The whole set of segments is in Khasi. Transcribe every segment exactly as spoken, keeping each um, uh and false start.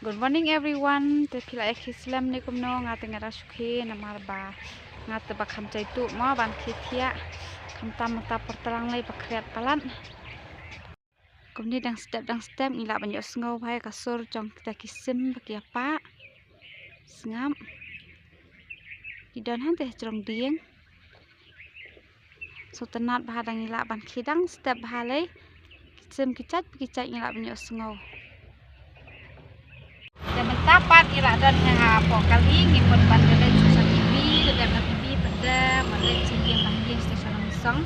Good morning everyone. Te phi la ïa khie slem ne kumno? Nga te nga da shu khie namar ba nga te ba kham jai tuh mo ban khie thiah. Khamtam mynta por tlang lei ba khriat palat. Kumne dang step dang step ngi lah ban ïohsngew bha ïa ka sur jong kita ki sim ba ki ïa pah. Sngap. Ki don hangtei ha jrong dieng. Sngewtynnat bha dang ngi lah ban khie dang step bha lei. Ki sim ki jait ki jait ngi lah ban ïohsngew. Te mynta pat ngi lah don ha hapoh kali, ngi mut ban ïaleit sha sha P B, te dep na P B pat te ban leit sha ïing ba ha ïing station Nongmynsong.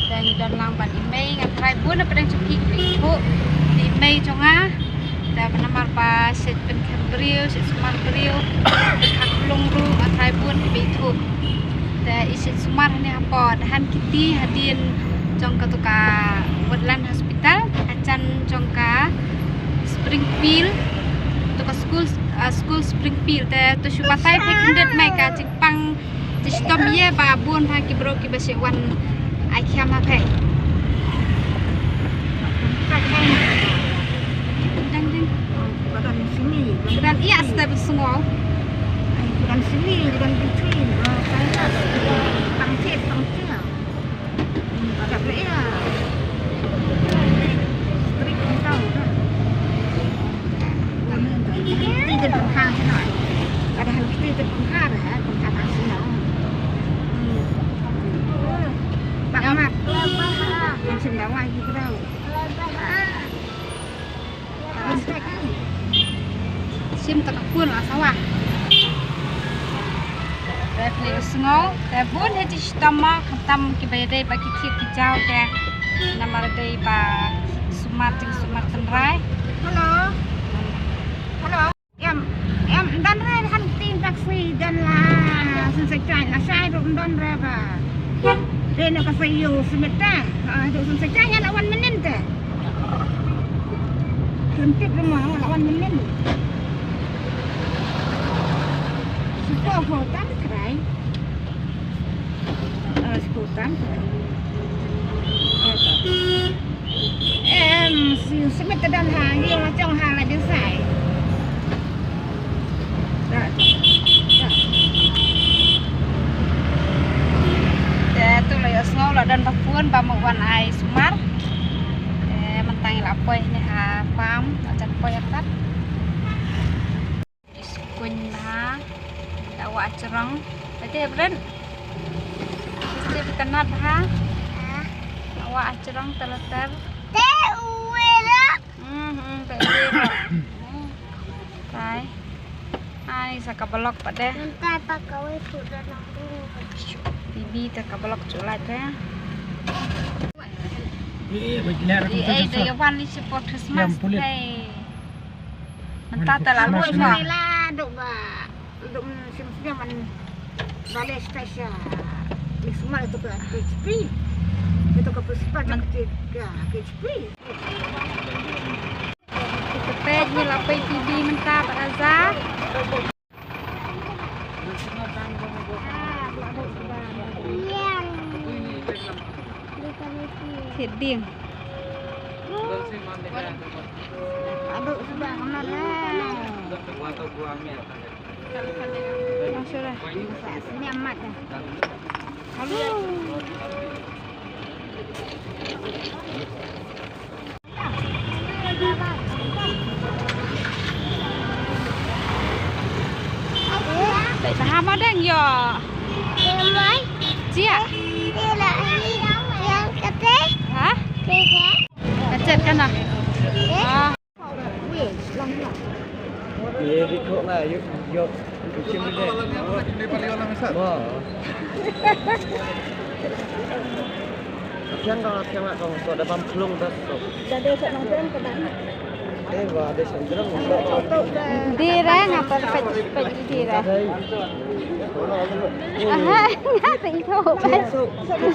Te ngi don lang bad i mei, nga tharai bun na pdeng jong phi ki ba ithuh ïa i mei jong nga. Te namar ba shet pynkhem briew, shet sumar briew, pynkha khulung ruh, nga tharai bun ki ba ithuh. Te i shet sumar hangne hapoh Dahan Kiti hadien jong kato ka Woodland Hospital, hajan jong ka Springfield, to ka school, ah, school Springfield. Te to shu batai phi khyndiat mei ka jingpang jingshitom ïa ba bun bha ki briew ki ba shu wan ai khiam ha phi. Dang dang. Ka don sini, ka don ïa step sngew. Ka don sini, ka don between. Pangchet, pangchet. Ada pula ïa. Strik kau dah. Ti jen pengha sini. Padahal kita jen pengha dah, pengha tak sini. Pak Mat. Langsung dah wai kita dah. Sim ta ka pun la sawa. Te phi sngew te bun hi jingshitom ma khamtam ki ba ïadei ba ki thied ki jaw te namar dei ba sumar jingsumar tynrai. Hello. Hello. Em, em, don re han tin taxi don la. Sun sa chai la shai ru don re ba. Te no ka sa yu sumit ta. Ah, tu sun sa chai la wan mynnin te. Kentut rumah la wan mynnin. Supo ko tan krai. Ah, supo tan krai. Em, si sumit ta don ha, yu la chong ha la ding sai. Te tu la ïohsngew la don ba phone ba mut wan ai sumar. Te mynta ngi la poi ne ha farm, la jan poi ïa kat. Skuñ bha. Da wah jrong. Bete bren. Bete bete nat bha. Da wah jrong talater. Te uwe la. Hmm, hmm, te uwe la. Tai. Ai, sa ka blok pat de. Nta pa ka wei tu da nang tu. Bibi ta ka blok chu lai te. Eh, bai kila ra. Eh, da ya wan ni support Christmas. Hey. Mynta ta la lut ma. Ni la duk ba, duk sim sim man bale station. Ni semua itu ke H P. Itu ke Puspa ke H P. Kita pej ni la pej P B mynta Pak Azhar. Thied ding. Aduh, sudah benar lah. Langsung dah. Ini amat dah. Aduh. Peit bha ma dang ïoh. Ïa mai. Jia. Ïa la. Ïa kate. Ha? Kate. Ka chet kana. Eh? Ah. Ye di ko la yu yu. Thiang ka thiang ka ko da bam phlung da so. Da de sa nang phlung ka da. Eh, wa de sa jrong. Di re nga per pet pet di re. Aha, nga te ito. So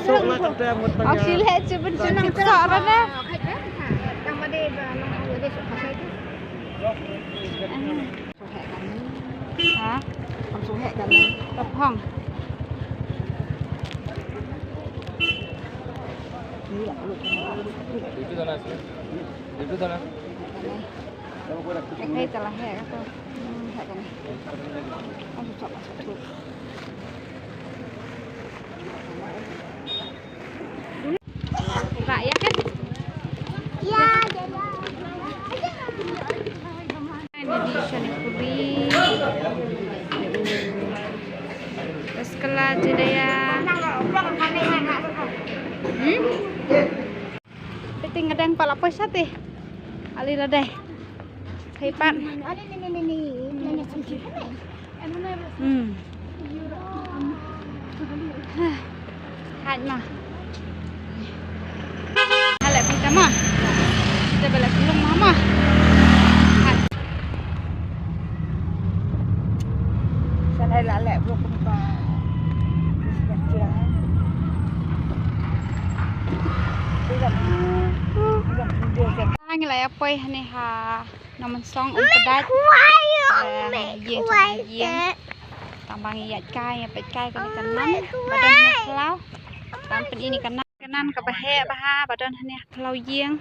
so la ka da mut. Au si le chu bun chu nang so ra na. Tang ba de ba nang de so ka sai. Ha? Kam shu heh kan. Tap hong. Itu dah nasi. Itu dah nasi. Ek hai tala hai ka to. Hmm, hai ka ni. Oh, chop, chop, chop. Ba ya kan? Ya, ya, ya. Ini di sini puri. Sekolah Jedaya. Hmm? Peit nga dang pat la poi sha te. Ali la dei. Peit pat. Hmm. Hah. Hait ma. Hale peit ma. Te bela sulung ma ma. Hait. Sa dei la leh bro kumta. Ngi la ïa poi hangne ha Nongmynsong, Umkdait. Eh, ïing, ïing. Tang ba ngi ïaid kai, ïa peit kai kane ka nan. Ba don hangne khlaw. Tang pyn-i ïa kane ka nan. Ka nan kaba heh bha, ba don hangne khlaw ïing.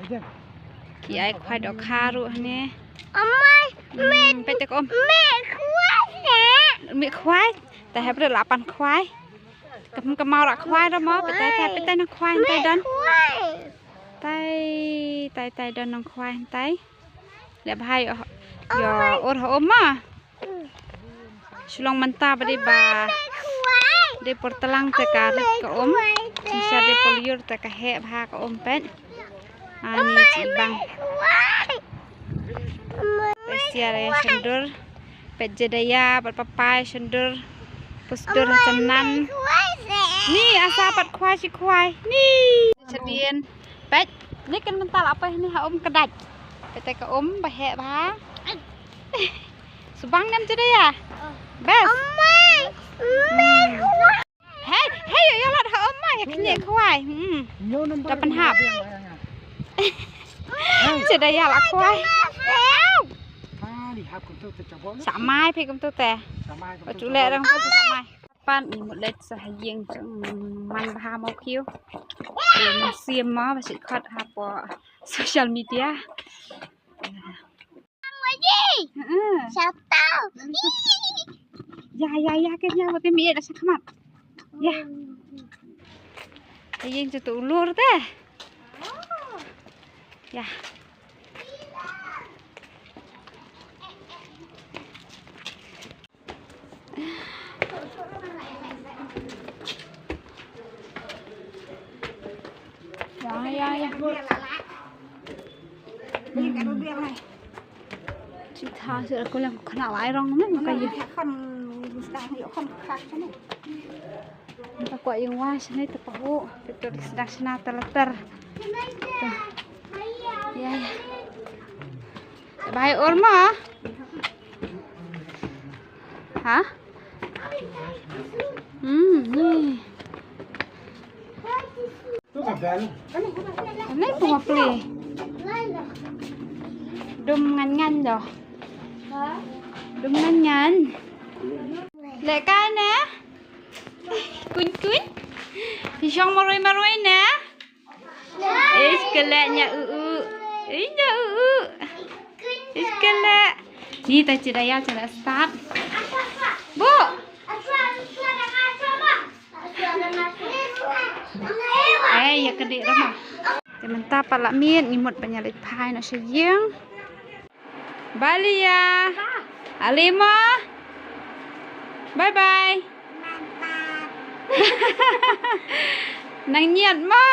Ki ai khwai dohkha ruh hangne. Hmm, peit te ka um. Mih khwai. Te hep ruh la pan khwai. Kam, kam mraw khwai ruh mo, peit te, peit te nong khwai hyntai don. Tai, tai, tai don nong khwai hyntai. Leh bha ïoh, ïoh ur ha um ma. Shu long mynta ba dei ba dei por tlang te ka rit ka um. Shisha dei por lyiur te ka heh bha ka um peit. Ani chi bang. Peit sia re shendur. Peit Jedaya bad Papai shendur. Pusdur ha Chynnan. Ni asa pat khwai shi khwai. Ni. Chadien. Peit. Ni kan mynta la peit ni ha Umkdait. Peit te ka um ba heh bha. Subang nem Jedaya. Best. Hey, hey, ïa lad ha um ma, ïa kñi khwai. Hmm. Da pynhap. Jedaya la khwai. Sa mai phi kumtu te. Ba tu le rang tu sa mai. Pan ni mut leit sa ha ïing man bha mo khiew. Ïa man siem ma ba sik khot hapoh social media. Heeh. Shatau. Ya, ya, ya, ke ya, wate mi da sa khmat. Ya. Ïing tu ulur te. Ya. Ya, ya, ya. Chi tha shu ko lang khana lai rong ne ka ye. Khon khon khon. Ta kwah ïing wa shane ta pahuh, te tu sdang shna ta latar. Ïa, ïa. Bhai ur ma. Ha? Hmm, ni. Ni tu ma pli. Dum ngan ngan doh. Dum ngan ngan. Leh kai ne? Kuñ kuñ. Phi shong marwei marwei ne? Ish kele nya u u. Ish nya u u. Ish kele. Ni ta Jedaya cha la start. Bu. Eh, ïa ka dei rama. Te mynta pat la miet ngi mut ban ïa leit phai noh sha ïing. Bye Lia. Ale mo. Bye bye. Nang ñiad mo.